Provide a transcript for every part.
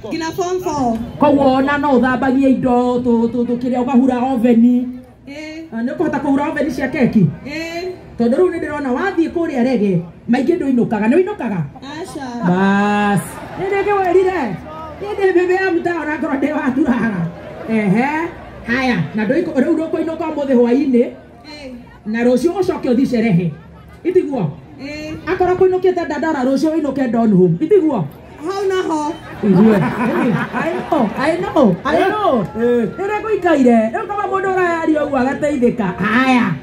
Nginya form 4. Koguo ona no ũthambagie indo tũkĩrĩa ũkahura oveni. Nĩ ũkũhota kũhura oveni cia keki? Tondũ rĩu nĩ ndĩrona wathiĩ kũrĩa rege maingĩ ndũinũkaga. Nĩ ũinũkaga? Aca. Bas. Nĩ ndĩkĩwĩrire. Nĩ ndĩ ya mtaa ona ngorwo ndĩ wa turara. Ehe. Haya, na rĩu ndũkũinũka ũmũthĩ hwaĩ-inĩ. Na rũciũ ũcoke ũthiĩ sherehe. Itiguo? Akorwo kũinũkĩte Dandora rũciũ ũinũke Donholm. Itiguo? Hau naho. Igue. I know, I know, I know. Rĩrĩa gũikaire, rĩu kaba mũndũ ũrayaria ũguo agateithĩka. Haya.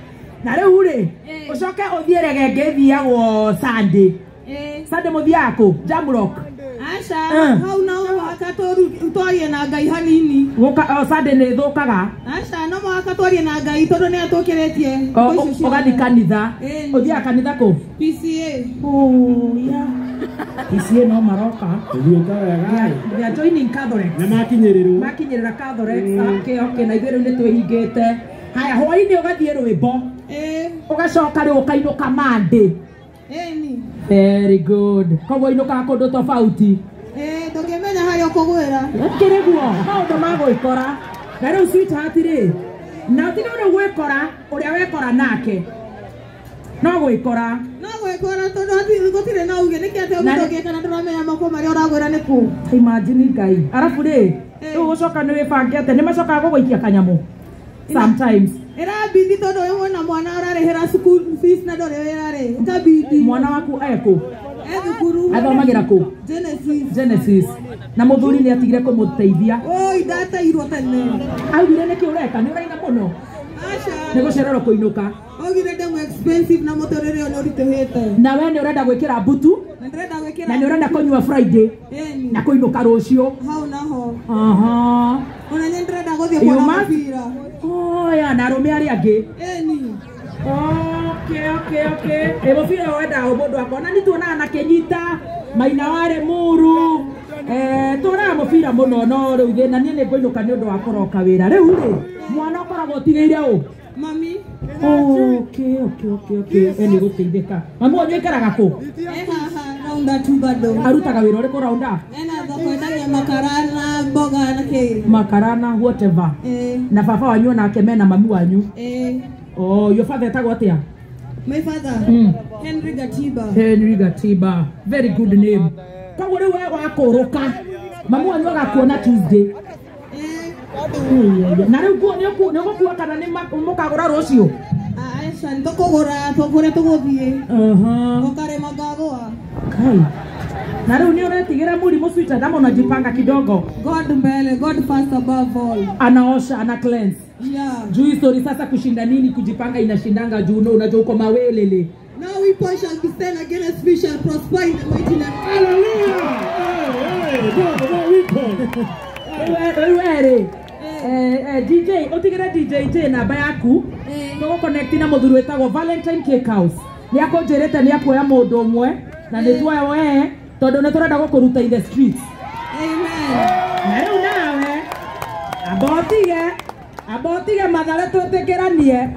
Na rĩu rĩ, ũcoke ũthiĩ rege ĩngĩ ĩthiagwo Sunday. Sunday mũthiaga kũ? Jamrock. Aca, hau no mũhaka twarie na Ngai hanini. Gũka Sunday nĩ ĩthũkaga. Aca, no mũhaka twarie na Ngai tondũ nĩ atũkĩrĩtie. Ũgathiĩ kanitha. Ũthiaga kanitha kũ? PCA. Oh, yeah. PCA no maroka. Ũthiĩte wega. They are joining Catholics. Nĩ makinyĩrĩrwo. Makinyĩrĩra Catholics. Okay, okay, na ithuĩ rĩu nĩ twĩhingĩte. Haya, hwaĩ-inĩ ũgathiĩ rwĩmbo. Ũgacoka rĩu ũkainũka Monday. Very good. Koguo inũkaga kũndũ tofauti. Ndũngĩmenya harĩa ũkũgwĩra. Kĩrĩ guo, maũndũ ma gwĩkora. Na rĩu sweetheart rĩ, na tiga rĩu gwĩkora ũrĩa wekora nake. No gwĩkora. No gwĩkora tondũ gũtirĩ na uge nĩkĩ atĩ ũndũ ũngĩka na ndũramenya moko marĩa ũragwĩra nĩ kũ. Imagine Ngai. Arabu rĩ, rĩu ũcoka nĩ wĩbangĩte, nĩ macokaga gũgũikia kanyamũ. Sometimes. Ĩrabidi tondũ ũyũ wĩna mwana ũrarĩhĩra school fees na ndũrĩ wĩra rĩ, ĩkabidi. Mwana waku ekũ? E thukuru. Athomagĩra kũ? Genesis. Genesis. Na mũthuri nĩ atigire kũmũteithia. Oi, ndateirwo tene. Augire nĩkĩ ũreka? Nĩ ũraina mũno? Aca. Nĩ gũcererwo kũinũka. Augire ndĩ expensive na mũtũrĩre ũyũ nĩ ũritũhĩte. Na we nĩ ũrenda gwĩkĩra mbutu? Na ndĩrenda gwĩkĩra. Na nĩ ũrenda kũnyua Friday? Na kũinũka rũciũ? Hau naho. Aha. Ona nĩ ndĩrenda gũthiĩ kuona mũbira. Oh, ya, na arũme arĩa angĩ. Ĩni. Okay, okay, okay. Mũbira wendaga mũndũ akona nĩ tuonaga na kĩnyita maina warĩ muru. Tuonaga mũbira mũno no rĩu thĩna niĩ nĩ ngũinũka nĩ ũndũ wa kũroka wĩra. Rĩu rĩ, mwana ũkoragwo ũtigĩire ũ? Mami. Okay, okay, okay, okay. Nĩ gũteithĩka. Mami wanyu aikaraga kũ? Haha Rounda tu bado. Arutaga wĩra ũrĩkũ Rounda? Ena thoko endagia makara na mboga na kĩ. Makara na whatever. Na baba wanyu onake mena mami wanyu. Oh, your father etagwo atĩa? My father, Henry Gatiba. Henry Gatiba. Very good name. Koguo rĩu we wakũrũka, mami wanyu agakuona Tuesday. Na rĩu nguo nĩ ũgũkua kana nĩ mũkagũra rũciũ? Aca, nĩ tũkũgũra kũrĩa tũgũthiĩ. Ũkarĩma ngagũa. Kai. Na rĩu nĩ ũretigĩra mũrimũ sweetheart ama unajipanga kidogo? God mbele, God first above all. Anaosha, ana cleanse. Yeah. Juu story sasa kushinda nini kujipanga inashindanga juu no unajua uko mawelele. No weapon shall be sent against me shall prosper in the mighty name. Hallelujah. Hey, hey, no weapon. Wewe DJ, utigire DJ J namba yaku. Tũgũ connect na mũthuri wĩtagwo Valentine Cake House. Nĩ akũnjĩrĩte nĩ akuoya mũndũ ũmwe na nĩ tuoya we tondũ nĩ tũrenda gũkũruta in the streets. Amen. Na rĩu nawe amba ũtige Mathare twĩtĩkĩranie.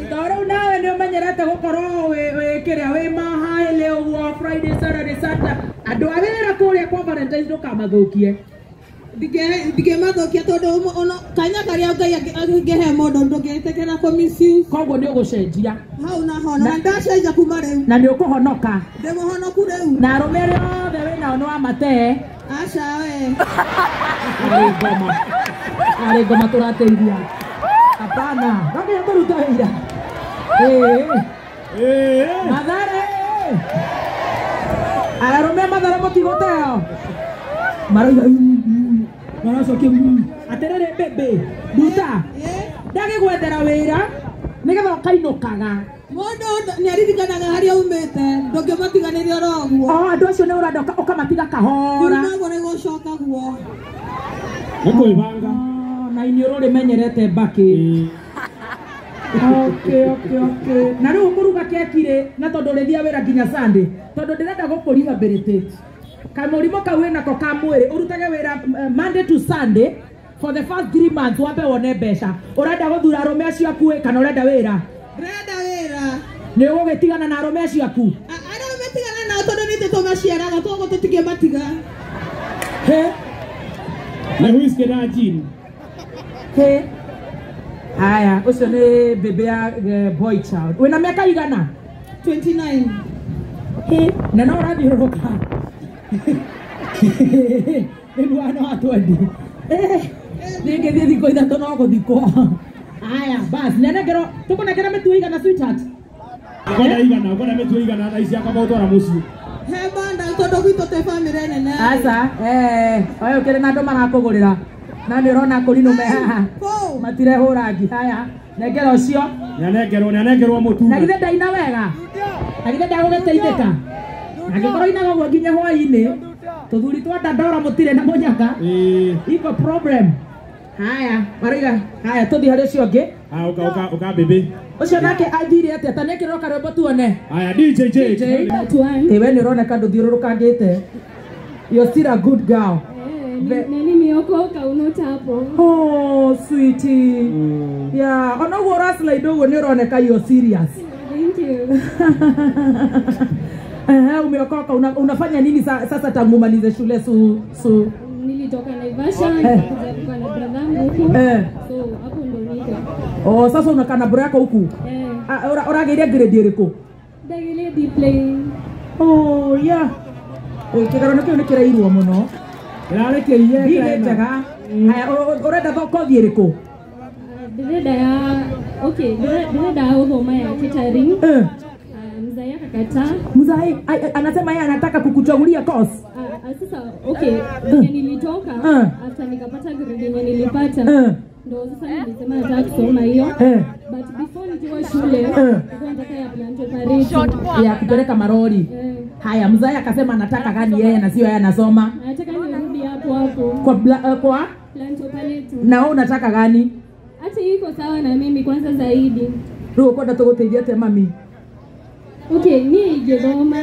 Tondũ rĩu nawe nĩ ũmenyerete gũkorwo wĩ kĩrĩa wĩ mahaĩlĩ ũguo Friday, Saturday, Sunday. Andũ a wĩra kũrĩa kwa Valentine ndũkamathũkie. Ndingĩmathũkia tondũ kanya karĩa Ngai angĩhe mũndũ ndũngĩtĩkĩra kũ misuse. Koguo nĩ ũgũcenjia. Hau naho na ndacenjia kuma rĩu. Na nĩ ũkũhonoka. Ndĩ mũhonoku rĩu. Na arũme arĩa othe wĩnao nĩ wamatee. Aca we. Arĩ ngoma tũrateithia. Hapana. No nginya tũrute wĩra. Mathare. Arũme Mathare mũtigũteo. Marauga maracokia atĩrĩrĩ bĩbĩ nduta ndagĩgwethera wĩra nĩgetha ũkainũkaga. Mũndũ nĩ aririkanaga harĩa umĩte ndũngĩmatiganĩria oro ũguo. Oh, andũ acio nĩ ũrenda ũkamatiga kahora. Kuma nĩ gũcoka guo. Nĩ kwĩbanga. Na iniũrũ rĩmenyerete mbakĩ. Okay, okay, okay. Na rĩu ũkũruga keki rĩ na tondũ ũrĩthiaga wĩra nginya Sunday tondũ ndĩrenda gũkũ rehabilitate. Kamũrimũ kau wĩnako ka mwĩrĩ ũrutage wĩra Monday to Sunday for the first 3 months wambe wone mbeca. Ũrenda gũthura arũme acio aku kana ũrenda wĩra? Ndĩrenda wĩra. Nĩ ũgũgĩtigana na arũme acio aku? Arũme tigana nao tondũ nĩ ithuĩ tũmaciaraga koguo tũtingĩmatiga. He. Nĩ whisky na gin. He. Haya, ucio nĩ bebe ya boy child. Wĩna mĩaka igana? 29. He, na no ũrathiũrũrũka. Nĩ mwana wa 20. Ningĩthiĩ thikũ ithatũ no gũthikwo. Haya, bas, nĩanengerwo, tũkũnengera mĩtu igana sweetheart. Ngona igana, ngona mĩtu igana thaa ici akamũtwara mũciĩ. He banda tondũ gwitũ twĩ bamĩrĩ nene. Aca, ũyũ kĩrĩ na andũ marakũgũrĩra. Na nĩ ũrona kũrinũ me haha. Matirehũra ngi. Haya, nengera ũcio. Nĩanengerwo mũtu. Na githĩ ndaina wega? Na githĩ ndagũgĩteithĩka? Angĩkorwo inaga ũguo nginya hwaĩ-inĩ, tũthuri twa Dandora mũtirĩ na mũnyaka. Iko problem. Haya, marauga, haya tũthiĩ harĩ ũcio ũngĩ. Ũka bebe. Ũcio nake athire atĩa? Ta nĩkĩrwo karwĩmbo tuone. Haya, DJ J. Ĩ we nĩ ũroneka ndũthiũrũrũkangĩte. You're still a good girl. Nimeokoka unota hapo. Oh, sweetie. Yeah, ona ũguo ũraslide ũguo nĩ ũroneka you're serious. Thank you. Umeokoka. Unafanya nini sasa tangu umalize shule su? Nilitoka Naivasha nikakuja kukaa na brother yangu huku. So hapo ndo niko. Oh, sasa unakaa na bro yako huku? Ũragĩire grade ĩrĩkũ? Ndagĩire D plain. Oh, yeah. Kĩgero kĩu nĩ kĩrairwo mũno. Kĩrarĩkĩire. Nĩ njega. Haya, ũrenda kothi ĩrĩkũ? Ndĩrenda ya okay, ndĩrenda gũthoma ya catering. Mzai akakataa. Mzai anasema yeye anataka kukuchagulia course. Sasa okay, nilitoka after nikapata grade yenye nilipata. Ndio sasa nilisema nataka kusoma hiyo. But before nikiwa shule nilikuwa nataka ya plant operator. Ya kupeleka maroli. Haya, mzai akasema anataka gani yeye na sio yeye anasoma. Anataka nirudi hapo hapo. Kwa plant operator. Na wewe unataka gani? Hata iko sawa na mimi kwanza zaidi. Rĩu ũkwenda tũgũteithie atĩa mami? Okay, ni ingĩthoma.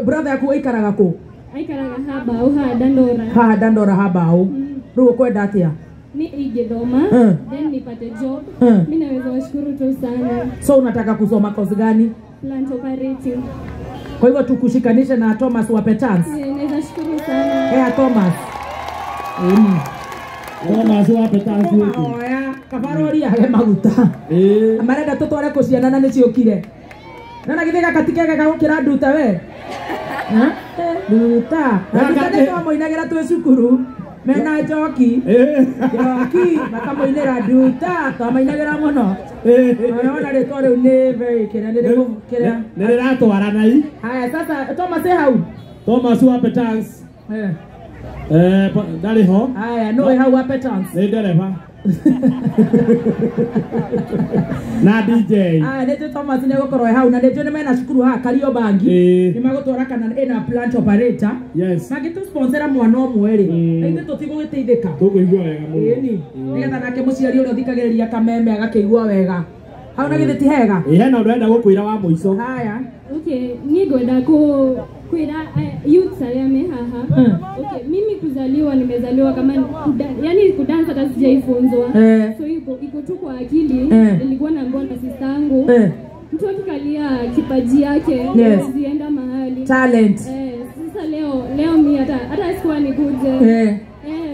Brother yaku aikaraga kũ? Aikaraga Habau haha Dandora. Haha Dandora Habau. Rĩu ũkwenda atĩa? Ni ingĩthoma, then nipate job. Mimi naweza washukuru tu sana. So unataka kusoma course gani? Plant operating. Kwa hivyo tukushikanishe na Thomas wa Petans. Naweza shukuru sana. Thomas. Thomas wa Petans wetu. Oya, kabarori age maguta. Marenda tutware kuciana na nĩciũkire. Nona githĩ gaka ti kega gagũkĩra nduta we? Nduta. Nduta nĩ twamũinagĩra twĩ cukuru. Mena njoki. Njoki makamũinĩra nduta, twamainagĩra mũno. Ona rĩtwa rĩu nĩ very kĩrĩa nĩ kĩrĩa. Nĩ rĩratwarana i. Haya sasa Thomas hau. Thomas wa Petans. Ndarĩ ho. Haya no wĩ hau wa Petans. Nĩ ndereba. Na DJ. Nĩnjũĩ Thomas nĩ egũkorwo hau na nĩnjũĩ nĩ mena cukuru haha Kariobangi. Nĩ magũtwara kana ĩna plant operator. Yes. Mangĩtũsponsora mwana ũmwe rĩ, na ithuĩ tũtigũgĩteithĩka. Tũkũigua wega mũno. Ĩni. Nĩgetha nake mũciari ũrĩa ũthikagĩrĩria kameme agakĩigua wega. Hau na githĩ ti hega? Ĩ hena ũndũ arenda gũkwĩra wa mũico. Haya. Okay, niĩ ngwenda kwĩra youths arĩa me haha. Okay, mimi kuzaliwa nimezaliwa kama yani kudansa hata sijaifunzwa. So iko tu kwa akili. Nilikuwa naambiwa na sister yangu. Mtu akikalia kipaji yake zienda mahali. Talent. Sasa leo mimi hata sikuwa nikuje.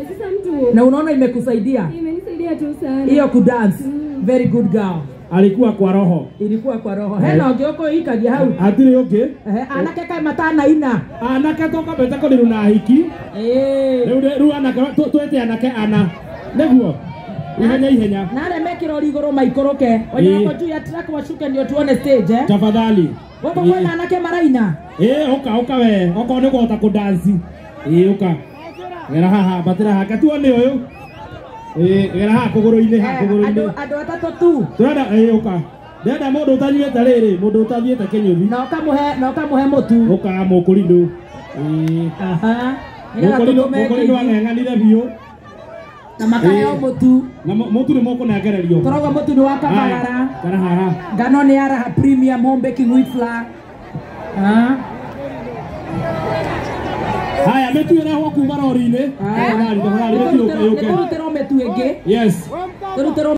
Sasa mtu na unaona imekusaidia? Imenisaidia tu sana. Hiyo kudance. Very good girl. Alikuwa kwa roho. Ilikuwa kwa roho. Hena ũngĩ ũkũikagia hau. Hatirĩ ũngĩ. Anake kaĩ matanaina. Anake tũkambĩte kũrĩrwo na ahiki. Rĩu anake twĩte anake ana. Nĩguo. Ihenya ihenya. Na arĩa mekĩra igũrũ maikũrũke. Wenye wako juu ya truck washuke ndio tuone stage. Tafadhali. Wako kwĩna anake maraina. Ũka we. Okorwo nĩ ũkũhota kũdanci. Ũka. Gera haha, batĩra haha. Tuone ũyũ. Gera haha kũgũrũ-inĩ, haha kũgũrũ-inĩ. Andũ atatũ tu. Tũrenda ũka. Ndĩrenda mũndũ ũtanyuĩte rĩrĩ, mũndũ ũtathiĩte kĩnyũthi. Na ũkamũhe mũtu. Ũka mũkũrinũ. Aha. Mũkũrinũ ang'eng'anire biũ. Na makaheo mũtu. Na mũtu nĩ mũkũnengererio. Tũrauga mũtu nĩ wa Kamagara. Kana haha. Ngano nĩ ya Raha Premium Home Baking Wheat Flour. Haya, mĩtu ĩrehwo kuma rori-inĩ. Tafadhali, tafadhali, mĩtu yũke. Nĩ tũrutĩrwo mĩtu ĩngĩ. Yes. Tũrutĩrwo